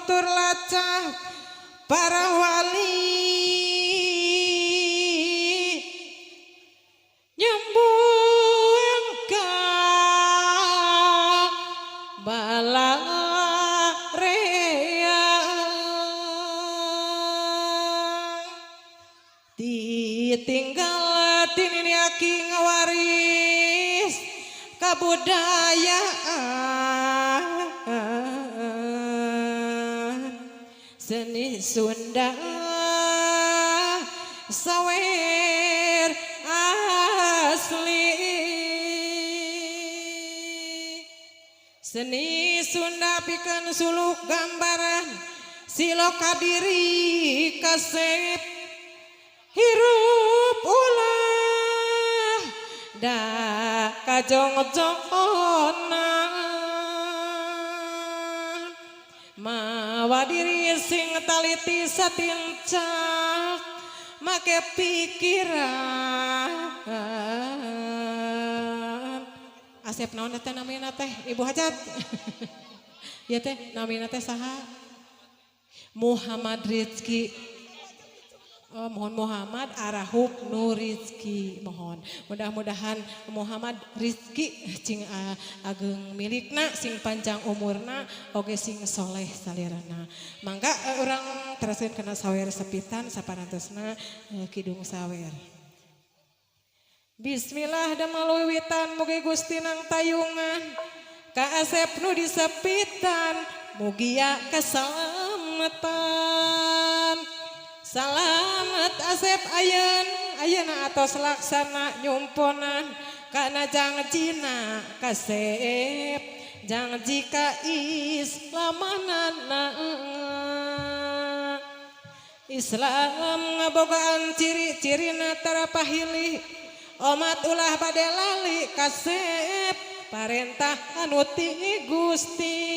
Tutur lacah para wali, nyembuang ka balarea, ditinggal tinini aki ngawaris kabudayaan seni Sunda sawer asli. Seni Sunda pikeun suluk gambaran silo kadiri kasep, hirup ulah da kajongjonan, mawa diri sing taliti satincak make pikiran. Asep naon teh namina teh, Ibu Hajat? Ya teh namina teh saha? Muhammad Rizki. Oh, mohon, Muhammad Arahub Nur Rizki, mohon mudah-mudahan Muhammad Rizki cing ageng milikna, sing panjang umurna oge sing soleh salirana. Mangga urang teruskeun kana sawer sepitan saparantosna kidung sawer. Bismillah damel wiwitan, mugi Gusti nang tayungan ka Asep nu disepitan, mugia keselamatan. Salamet Asep ayeun ayeuna atos laksana nyumponan kana jangjina kasep, jangji kaislamanana. Islam ngabogaan ciri-cirina tara pahili, omat ulah bade lali kasep parentah anu ti Gusti.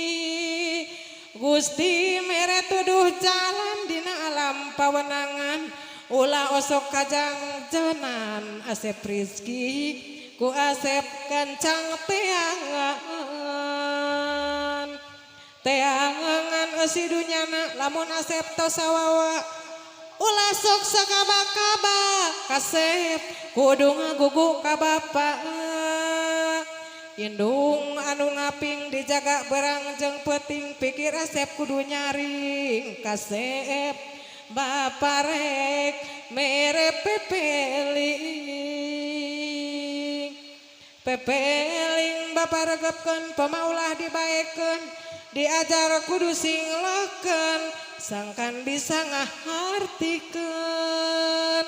Gusti mere tuduh jalan dina alam pawenangan, ulah osok kajangjonan. Asep Rizki ku Asep gancang teangan, teangan eusi dunyana. Lamun Asep tos sawawa, ulah sok sakaba-kaba kasep, kudu ngagugu ka bapa indung anu ngaping dijaga berang jeung peuting. Pikir Asep kudu nyaring kasep, bapa rek mere pepeling, pepeling bapa regepkeun, pamaulah dibaekeun, diajar kudu sing leken sangkan bisa ngahartikeun.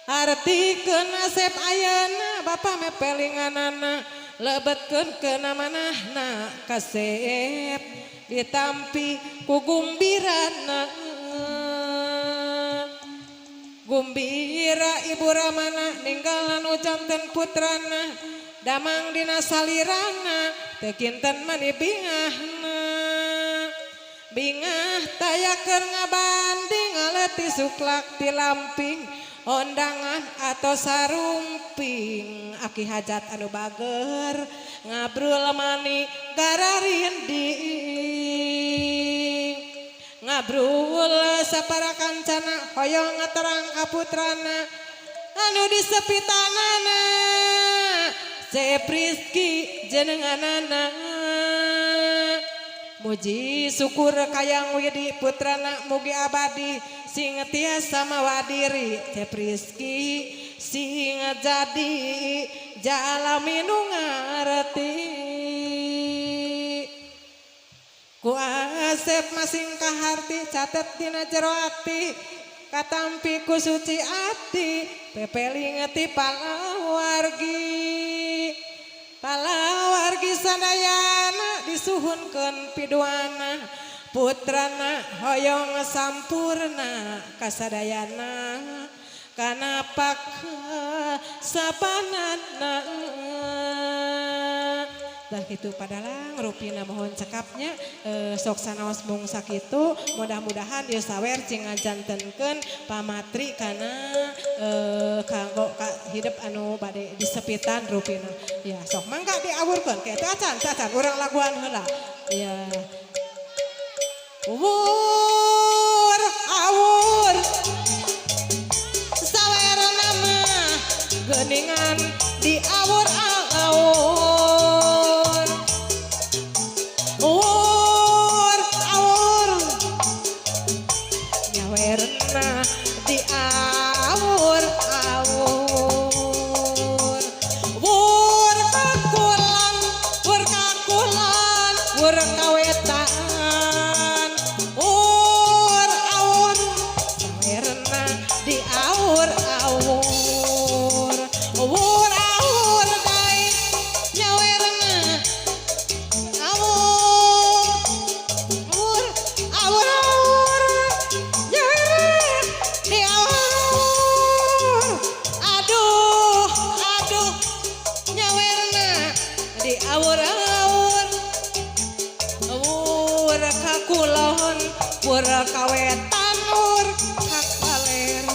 Artikeun Asep ayeuna bapa mepelinganana, lebetkeun kana manahna kasep, ditampi ku gumbirana. Gumbira ibu ramana ninggalan janten putrana, damang dina salirana teu kinten mani bingahna. Bingah taya keur ngabanding ngaleuti suklak ti lamping, ondangan atau sarumping. Aki hajat anu bager ngabrul mani gararinding, ngabrul sapara kancana hoyong ngaterang ka putrana anu disepitanana, Cep Rizki jenenganana. Muji syukur kayang widi putrana mugi abadi sing tiasa mawa diri. Cep Rizki sing jadi jalmi nu ngarti, ku Asep masing kaharti, catet dina jero ati, katampi ku suci ati pepeling ti palawargi. Palawargi sadayana disuhunkeun piduana, putrana hoyong sampurna kasadayana kana sabanana. Dah gitu padalang rupina, mohon cekapnya sok sanaos mung sakitu. Mudah-mudahan ieu sawer cing ngajantenkeun pamatri kana kanggo ka hidup anu bade disepitan rupina. Ya sok mangga diawurkeun ke teu acan, teu acan, urang laguan heula ya. Wur awur sawerna mah geuningan di awur awur. Wur awur nyawerna di awur awur. Wur kakulon, wur kakulon, wur kawetan. Wur awur sawerna di awur awur. Wur awur dae nyawerna awur awur awur awur nyawerna di awur. Aduh aduh nyawerna di awur awur. Wur kakulon, wur kawetan, wur kakaler.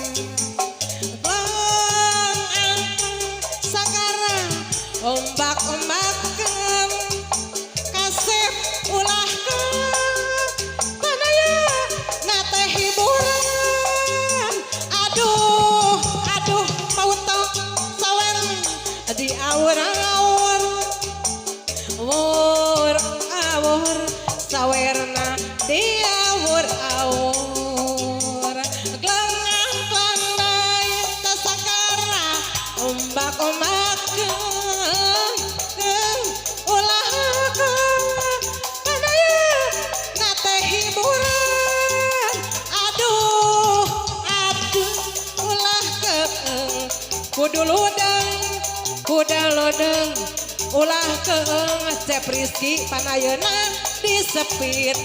Gong angkeng sagara ombak-ombakan kasep ulah ke panaya nate hiburan. Aduh aduh pauto sawerna di awur-awur. Wur awur sawerna di awur awur. Glengang klandai tasakara ombak ombakeun ulah ke panaya nate hiburan. Aduh aduh ulah keeng kudu ludeng kuda lodeng ulah keeng. Cep Rizky panayeuna disepit.